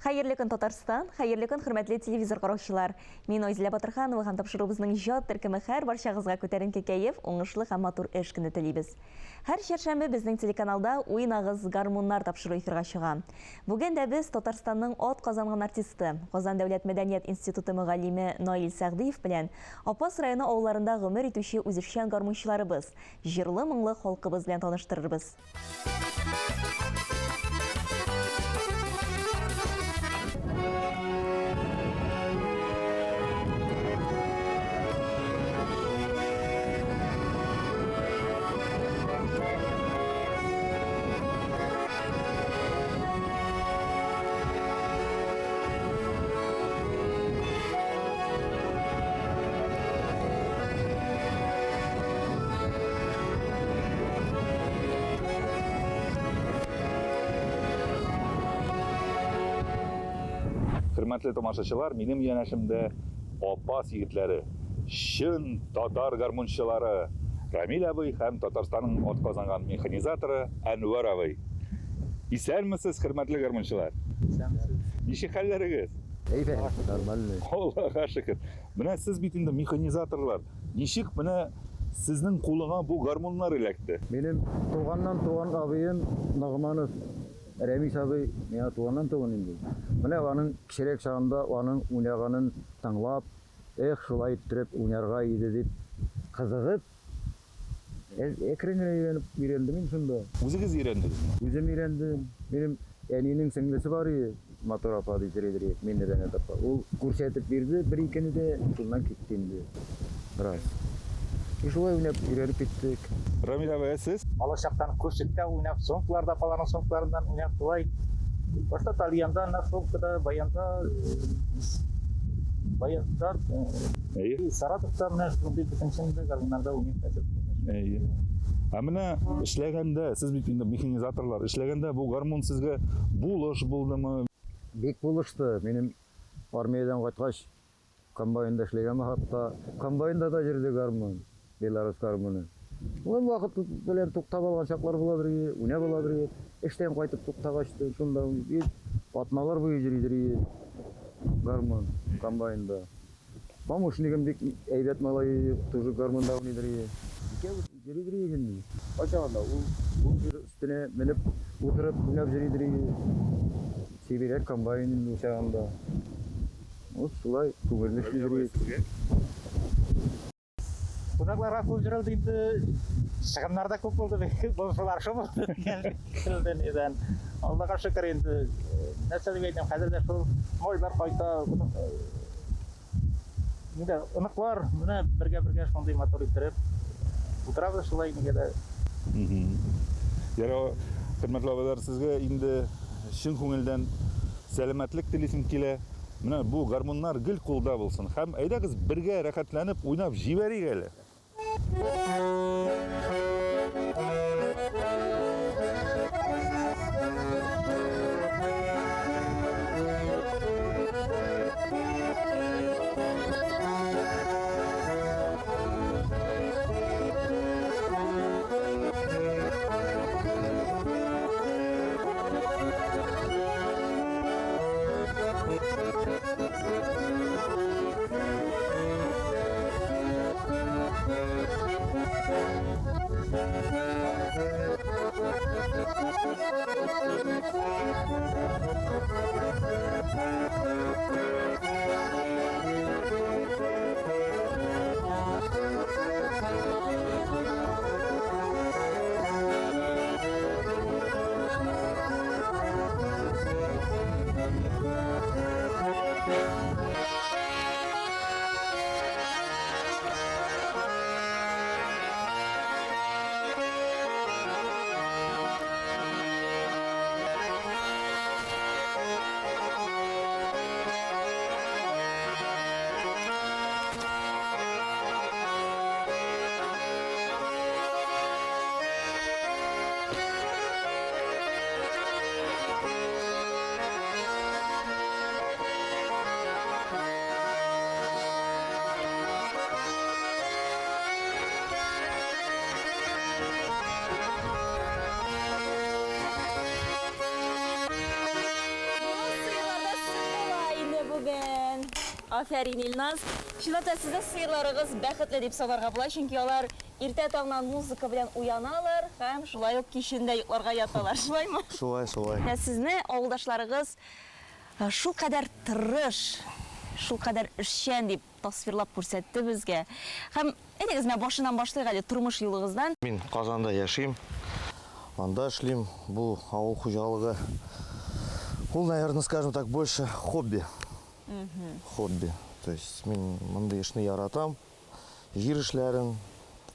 Хәерле көн, Татарстан! Хәерле көн, хөрмәтле телевизор караучылар! Мин Айзилә Батырханова һәм тапшыруыбызның иҗат төркеме һәр барчагызга күтәренке кәеф, уңышлы һәм матур эш көне телибез. Һәр чәршәмбе безнең телеканалда Уйнагыз, гармуннар тапшыруы эфирга чыга. Бүген дә без Татарстанның атказанган артисты, Казан дәүләт мәдәният институты мөгаллиме Наил Сәгъдиев белән Апас районы авылларында гомер итүче үзешчән гармунчыларыбыз, җырлы-моңлы халкыбыз белән таныштырырбыз. Хөрмәтле тамашачылар, минем янәшемдә Апас егетләре, чын татар гармунчылары Рамил абый һәм Татарстанның атказанган механизаторы Әнвәр абый. Исәнмесез, хөрмәтле гармунчылар! Исәнмесез. Ничек хәлләрегез? Әйбәт, нормально. Аллага шөкер. Менә сез бит инде механизаторлар. Ничек менә сезнең кулыңа бу гармуннар эләкте? Минем туганнан туган абыем Ногманов Рәмис абый миңа туганнан туган инде. Менә аның кечерәк чагында аның уйнаганын тыңлап, эх, шулай иттереп уйнарга иде дип кызыгып, Әкрен генә өйрәнеп өйрәндем инде шунда. Үзегез өйрәндегезме? Үзем өйрәндем. Минем әнинең сеңлесе бар иде, Матур апа дип йөри идек, Миннебәнат апа. Ул күрсәтеп бирде бер-икене дә, шуннан китте инде бераз. И шулай уйнап өйрәнеп киттек. Рамил абый, ә сез? Балачактан күршектә уйнап, сумкаларда, апаларның сумкаларыннан уйнап, шулай. Башта тальянда, на сумкада, баянда, баянда, Әйе. Саратовта менә шундый бөтенесен дә гармуннарда уйныйм хәзер. Әйе. Ә менә эшләгәндә, сез бит инде механизаторлар, эшләгәндә бу гармун сезгә булыш булдымы? Бик булышты. Минем армиядән кайткач, комбайнда эшләгән вакытта, комбайнда да йөрде гармун, Белорус гармуны. Ул вакыт белән туктап алган чаклар буладыр иде, уйнап аладыр иде. Эштән кайтып туктагач, шунда атналар буе йөридер иде гармун комбайнда. Помощнигым бик әйбәт малай, тоже гармунда уйныйдыр иде. Икәү йөридер идек инде. Кайчагында ул бункер өстенә менеп утырып уйнап йөридер иде. Сибиряк комбайн инде ул чагында. Вот шулай күңелле эшлидер идек. Кунакларга күп җырылды инде. Чыгымнар да күп булды. Булшылар шул булды дигән фикердән идән. Аллага шөкер инде. Нәрсә дип әйтәм, хәзер дә шул малайлар кайта. Инде оныклар менә бергә-бергә шундый матур иттереп утырабыз шулай нигә дә. Ярар, хөрмәтле абыйлар, сезгә инде чын күңелдән сәламәтлек телисем килә. Менә бу гармуннар гел кулда булсын. Һәм әйдәгез бергә рәхәтләнеп уйнап җибәрик әле. Афәрин, Илназ! Чынлап та, сезнең сыерларыгыз бәхетле дип санарга була, чөнки алар иртә таңнан музыка белән уяналар һәм шулай ук кичен дә йокларга яталар, шулаймы? Шулай, шулай. Ә сезне авылдашларыгыз шулкадәр тырыш, шулкадәр эшчән дип тасвирлап күрсәтте безгә. Һәм, әйдәгез, менә башыннан башлыйк әле тормыш юлыгыздан. Мин Казанда яшим, анда эшлим. Бу авыл хуҗалыгы, ул, наверное, скажем так, больше хобби. Хобби. То есть мин мондый эшне яратам. Җир эшләрен,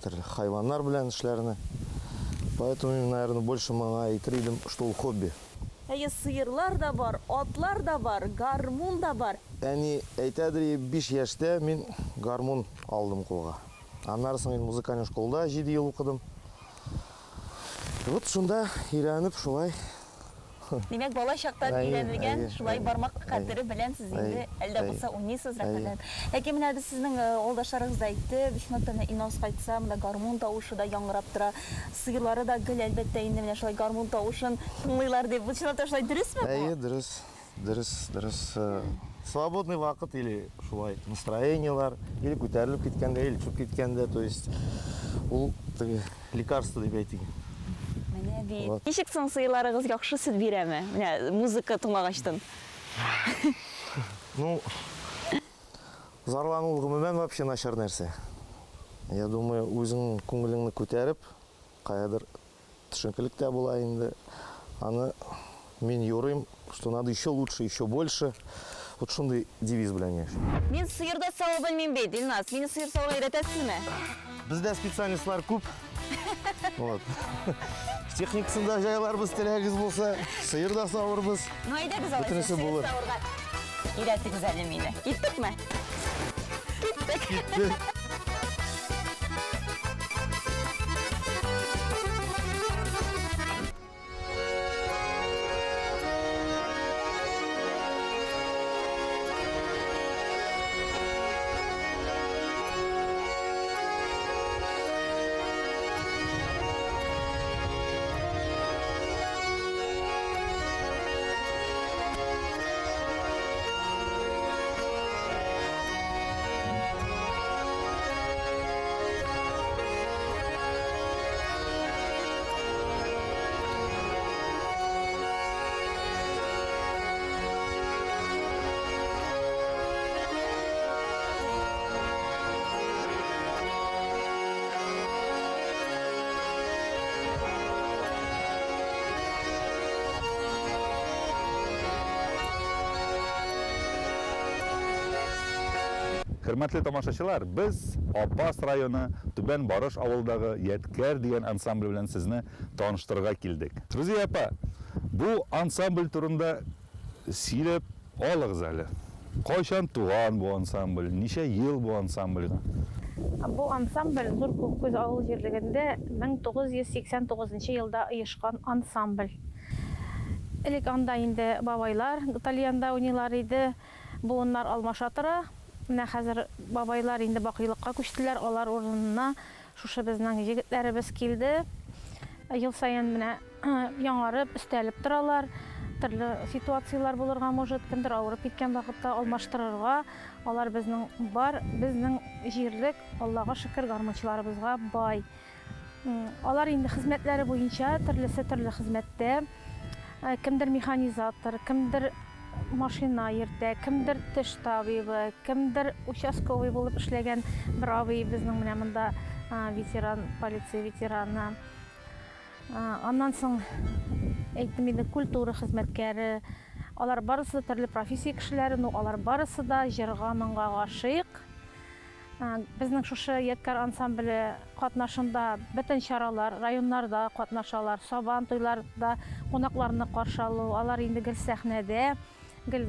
төрле хайваннар белән эшләрне. Поэтому мин, наверное, больше моңа әйтер идем, что ул хобби. Әйе, сыерлар да бар, атлар да бар, гармун да бар. Әни әйтәдер, 5 яшьтә мин гармун алдым кулга. Аннары соң инде музыкальный школда 7 ел укыдым. Вот шунда өйрәнеп шулай. Димәк, бала чактан өйрәнелгән, шулай бармак хәтере белән сез инде әле дә булса уйныйсыз рәхәтләнеп. Ләкин менә без сезнең авылдашларыгыз да әйтте, чынлап та менә Иназ кайтса, монда гармун тавышы да яңгырап тора. Сыерлары да гел, әлбәттә, инде менә шулай гармун тавышын тыңлыйлар дип. Бу чынлап та шулай дөресме бу? Әйе, дөрес. Дөрес, дөрес. Свободный вакыт или шулай настроениелар, или күтәрелеп киткәндә, или төшеп киткәндә, то есть ул теге лекарство дип әйтик. Менә бит. Вот. Ничек соң сыерларыгыз яхшы сөт бирәме? Менә музыка тыңлагачтын. Ну, зарлану гомумән вообще начар нәрсә. Я думаю, үзең күңелеңне күтәреп, каядыр төшенкелек тә була инде. Аны мин юрыйм, что надо еще лучше, еще больше. Вот шундый девиз белән яшим. Мин сыер да сава белмим бит, Илназ. Мине сыер саварга өйрәтәсезме? Бездә специалистлар күп. Вот. Техникасын да җайларбыз, теләгегез булса, сыер да савырбыз. Ну, әйдәгез алайса, Бөтенесе сыер булыр. савырга өйрәтегез әле мине. Киттекме? Киттек. Киттек. Хөрмәтле тамашачылар, без Апас районы Түбән Барыш авылдагы Ядкәр дигән ансамбль белән сезне таныштырырга килдек. Рузия апа, бу ансамбль турында сөйләп алыгыз әле. Кайчан туган бу ансамбль, ничә ел бу ансамбльгә? Бу ансамбль Зур Күккүз авыл җирлегендә 1989 нчы елда оешкан ансамбль. Элек анда инде бабайлар тальянда уйныйлар иде. Буыннар алмаша тора. Менә хәзер бабайлар инде бакыйлыкка күчтеләр, алар урынына шушы безнең җегетләребез килде. Ел саен менә яңарып, өстәлеп торалар. Төрле ситуацияләр булырга может, кемдер авырып киткән вакытта алмаштырырга. Алар безнең бар, безнең җирлек, Аллага шөкер, гармунчыларыбызга бай. Алар инде хезмәтләре буенча төрлесе төрле хезмәттә. Кемдер механизатор, кемдер машина йөртә, кемдер теш табибы, кемдер участковый булып эшләгән бер абый безнең менә монда ветеран, полиция ветераны. Аннан соң әйттем инде культура хезмәткәре. Алар барысы да төрле профессия кешеләре, но алар барысы да җырга, моңга гашыйк. Безнең шушы Ядкәр ансамбле катнашында бөтен чаралар, районнарда катнашалар, Сабан туйларда кунакларны каршы алу, алар инде гел сәхнәдә, гел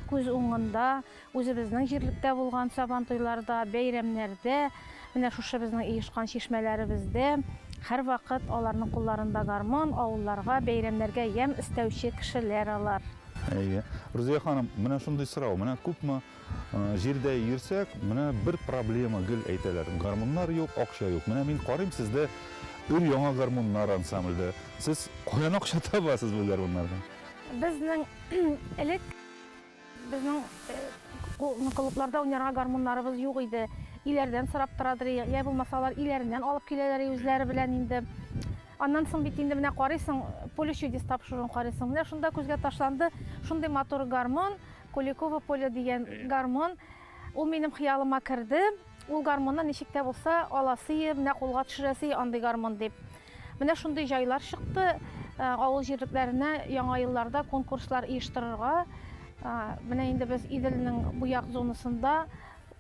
күз уңында, үзебезнең җирлектә булган Сабан туйларда, бәйрәмнәрдә, менә шушы безнең оешкан чишмәләребездә һәрвакыт аларның кулларында гармун, авылларга, бәйрәмнәргә ямь өстәүче кешеләр алар. Әйе. Рузия ханым, менә шундый сорау, менә күпме Җирдә йөрсәк, менә бер проблема гел әйтәләр, гармуннар юк, акча юк. Менә мин карыйм, сездә өр-яңа гармуннар ансамбльдә. Сез каян акча табасыз бу гармуннарга? Безнең элек безнең. Клубларда уйнарга гармуннарыбыз юк иде. Өйләрдән сорап торадыр, я булмаса алар өйләреннән алып киләләр үзләре белән инде. Аннан соң бит инде менә карыйсың, Поле чудес тапшыруын карыйсың. Менә шунда күзгә ташланды шундый матур гармун, Куликово поле дигән гармун. Ул минем хыялыма керде. Ул гармунны ничек тә булса аласые, менә кулга төшерәсие андый гармун дип. Менә шундый җайлар чыкты. Авыл җирлекләренә яңа елларда конкурслар оештырырга. Менә инде без Иделнең бу як зонасында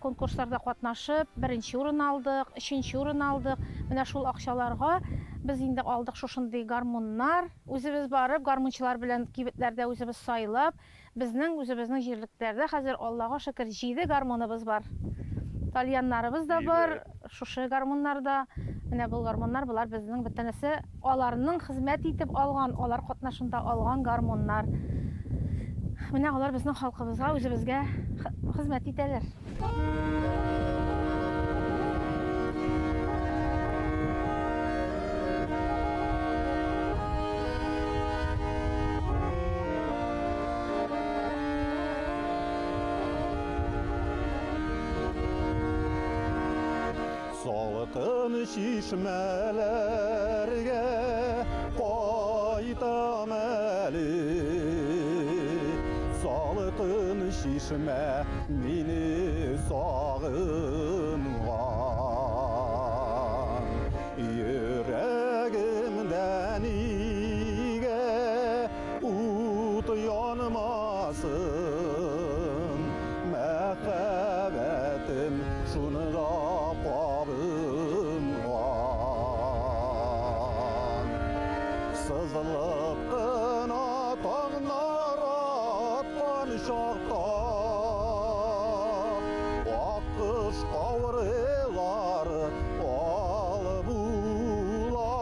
конкурсларда катнашып, беренче урын алдык, өченче урын алдык. Менә шул акчаларга без инде алдык шушындый гармуннар. Үзебез барып, гармунчылар белән кибетләрдә үзебез сайлап, Безнең үзебезнең җирлекләрдә хәзер, Аллага шөкер, җиде гармуныбыз бар. Тальяннарыбыз да бар, шушы гармуннар да. Менә бу гармуннар, болар безнең бөтенесе аларның хезмәт итеп алган, алар катнашында алган гармуннар. Менә алар безнең халкыбызга, үзебезгә хезмәт итәләр. Салкын чишмәләргә кайтам әле. Салкын чишмә мине сагынган. Йөрәгемдә нигә ут янмасын, Мәхәббәтем шунда кабынган. Сызылып кына таңнар аткан чакта, Аккош каурыйлары ал була.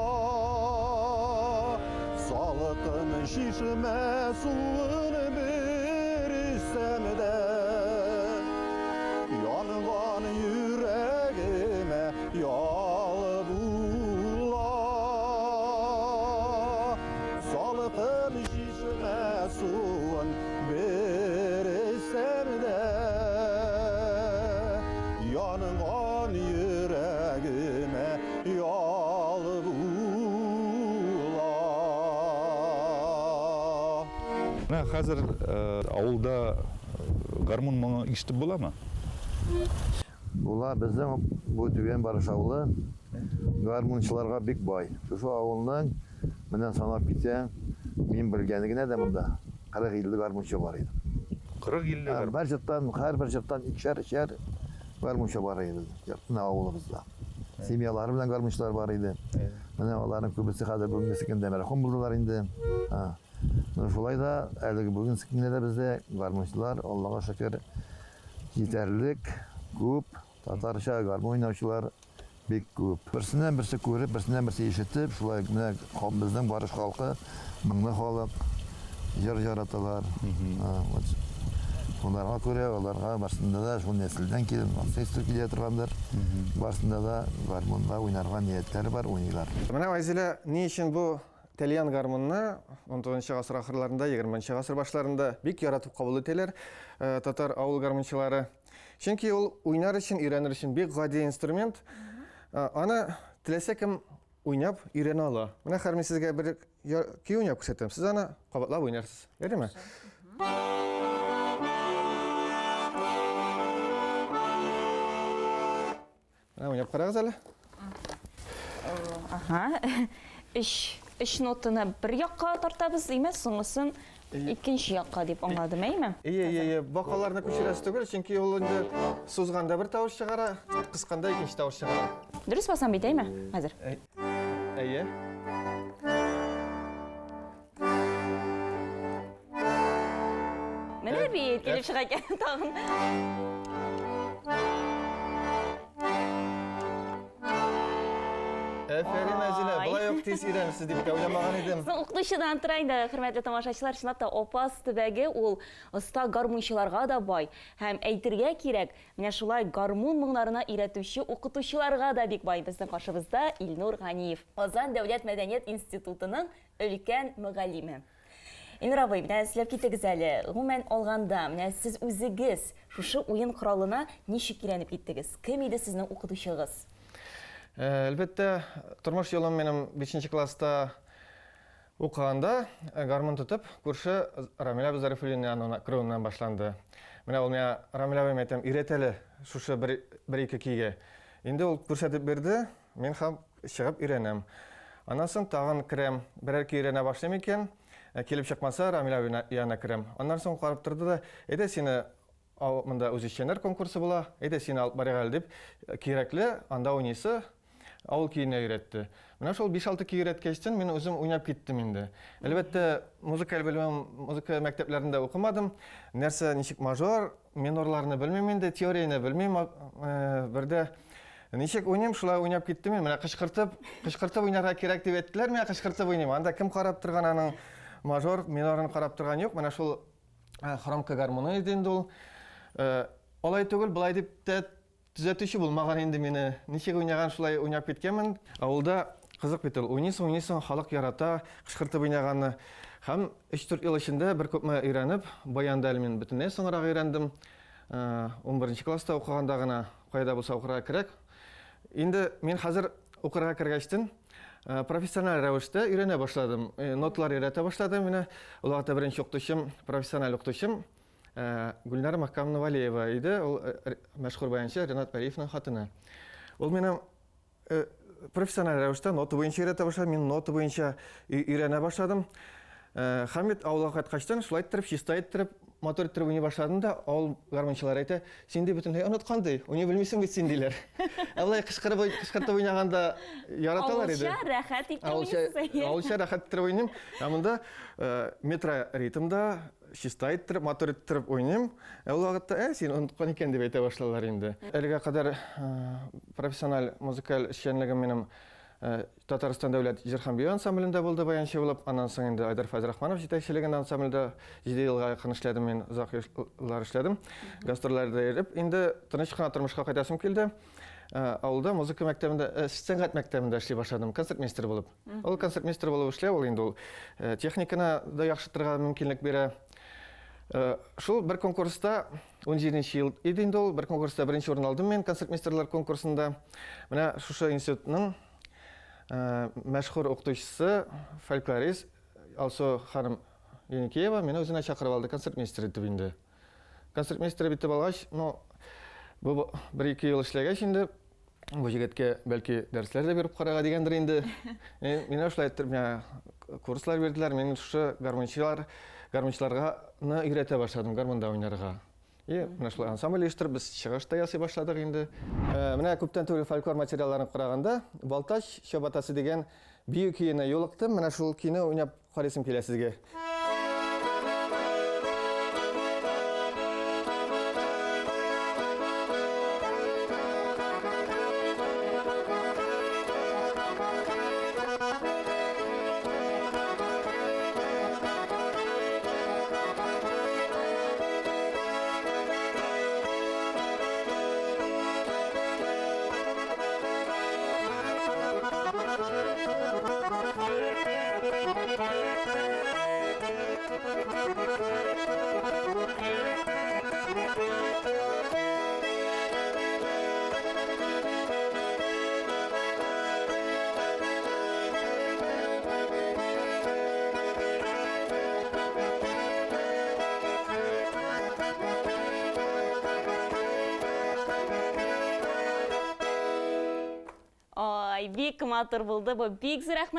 Салкын чишмә суын бер эчсәм дә, Янган йөрәгемә ял була. Салкын чишмә суын бер эчсәм дә, Янган йөрәгемә ял була. Менә хәзер авылда гармун моңы ишетеп буламы? Була. Безнең бу Түбән Барыш авылы гармунчыларга бик бай. Шушы авылның, менә санап китсәң, мин белгәне генә дә монда 40-50 гармунчы бар иде. 40-50 гармунчы? Һәр йорттан, һәрбер йорттан икешәр, өчәр гармунчы бар иде безнең менә авылыбызда. Семьялары белән гармунчылар бар иде. Менә аларның күбесе хәзер бүгенгесе көндә мәрхүм булдылар инде. Менә шулай да әлеге бүгенге көндә дә бездә гармунчылар, Аллага шөкер, җитәрлек, күп, татарча гармун уйнаучылар бик күп. Берсеннән берсе күреп, берсеннән берсе ишетеп, шулай менә безнең Барыш халкы моңлы халык, җыр яраталар. Вот. Шуларга күрә, аларга барсында да шул нәселдән килеп, наследство килә торгандыр. Барсында да гармунда уйнарга ниятләре бар, уйныйлар. Менә Айзилә, ни өчен бу Тальян гармунны 19 гасыр ахырларында, 20 гасыр башларында бик яратып кабул итәләр э, татар авыл гармунчылары. Чөнки ул уйнар өчен, өйрәнер өчен бик гади инструмент. Э, аны теләсә кем уйнап өйрәнә ала. Менә хәзер мин сезгә бер көй уйнап күрсәтәм. Сез аны кабатлап уйнарсыз. Ярыймы? Менә уйнап карагыз әле. Ага. Өч, өч нотаны бер якка тартабыз, димә, соңгысын икенче якка дип аңладым, әйме? Ие, ие, ие. Бакаларны күчерәсе түгел, чөнки ул инде сузганда бер тавыш чыгара, кысканда икенче тавыш чыгара. Дөрес басам бит, әйме? Хәзер. Әйе. Менә бит, килеп чыга икән тагын. Әфәрин, Әзилә, болай ук тиз өйрәнерсез дип тә уйламаган идем. Соң укытучыдан тора инде, хөрмәтле тамашачылар, чынлап та Апас төбәге ул оста гармунчыларга да бай. Һәм әйтергә кирәк, менә шулай гармун моңнарына өйрәтүче укытучыларга да бик бай. Безнең каршыбызда Илнур Ганиев, Казан дәүләт мәдәният институтының Өлкән мөгаллиме. Илнур абый, менә сөйләп китегез әле. Гомумән алганда, менә сез үзегез шушы уен коралына ничек өйрәнеп киттегез? Кем иде сезнең укытучыгыз? Әлбәттә, тормыш юлым минем бишенче класста укыганда гармун тотып, күрше Рамил абый Зарифуллин янына керүемнән башланды. Менә ул миңа, Рамил абый, әйтәм, өйрәт әле шушы бер, бер-ике көйгә. Инде ул күрсәтеп бирде, мин һәм чыгып өйрәнәм. Аннан соң тагын керәм, берәр көй өйрәнә башлыйм икән, килеп чыкмаса, Рамил абый янына керәм. Аннан соң карап торды да, әйдә сине монда үзешчәннәр конкурсы була, әйдә сине алып барыйк әле дип, кирәкле, анда уйныйсы, авыл көенә өйрәтте. Менә шул 5-6 көй өйрәткәчтен мин үзем уйнап киттем инде. Әлбәттә, музыкаль белемем музыка мәктәпләрендә укымадым. Нәрсә, ничек мажор, минорларны белмим инде, теорияне белмим. Бердә ничек уйныйм, шулай уйнап киттем мин. Менә кычкыртып, кычкыртып уйнарга кирәк дип әйттеләр, миңа кычкыртып уйныйм. Анда кем карап торган аның мажор, минорын карап торган юк. Менә шул хромка гармоны иде инде ул. Алай түгел, болай дип тә төзәтүче булмаган инде мине. Ничек уйнаган, шулай уйнап киткәнмен. Авылда кызык бит ул. Уйныйсың, уйныйсың, халык ярата, кычкыртып уйнаганны. Һәм өч-дүрт ел эчендә бер күпме өйрәнеп, баянда әле мин бөтенләй соңрак өйрәндем. 11 класста укыганда гына кайда булса укырга кирәк. Инде мин хәзер укырга кергәчтен профессиональ рәвештә өйрәнә башладым. Ноталар өйрәтә башладым. Менә ул вакытта беренче укытучым, профессиональ укытучым Гөлнара Махкамовна Валеева иде, ул мәшһүр баянчы Ренат Вәлиевның хатыны. Ул мине профессиональ рәвештә нота буенча өйрәтә башлады, мин нота буенча өйрәнә башладым. Һәм бит авылга кайткачтан шулай иттереп, чиста иттереп, матур иттереп уйный башладым да, авыл гармунчылары әйтә, син ди бөтенләй оныткан ди, уйный белмисең бит син диләр. Ә болай кычкырып, кычкыртып уйнаганда яраталар иде. Авылча рәхәт иттереп уйныйсыз, әйе. Авылча рәхәт иттереп уйныйм. Ә монда метро ритмда чиста иттереп, матур иттереп уйныйм. Ә ул вакытта, ә, син оныткан икән дип әйтә башлалар инде. Әлегә кадәр профессиональ музыкаль эшчәнлегем минем Татарстан дәүләт җыр һәм бию ансамблендә булды баянчы булып. Аннан соң инде Айдар Фәйзрахманов җитәкчелегендә ансамбльдә 7 елга якын эшләдем мин, озак еллар эшләдем. Гастрольләрдә йөреп, инде тыныч кына тормышка кайтасым килде. Авылда музыка мәктәбендә, сәнгать мәктәбендә эшли башладым, концертмейстер булып. Ул концертмейстер булып эшләү, ул инде ул техниканы да яхшыртырга мөмкинлек бирә. Шул бер конкурста 17 ел иде инде ул, бер конкурста беренче урын алдым мин концертмейстерлар конкурсында. Менә шушы институтның мәшһүр укытучысы, фольклорист Алсу ханым Еникеева мине үзенә чакырып алды концертмейстер итеп инде. Концертмейстер итеп алгач, ну, бу бер-ике ел эшләгәч инде, бу егеткә бәлки дәресләр дә биреп карарга дигәндер инде. Мине шулай итеп миңа курслар бирделәр. Мин шушы гармунчылар, гармунчыларга өйрәтә башладым гармунда уйнарга. И менә шулай ансамбль оештырып без чыгыш та ясый башладык инде. Менә күптән түгел фольклор материалларын караганда Балтач чабатасы дигән бию көенә юлыктым. Менә шул көйне уйнап карыйсым килә сезгә. Ай, бик матур булды бу. Бик зур рәхмәт.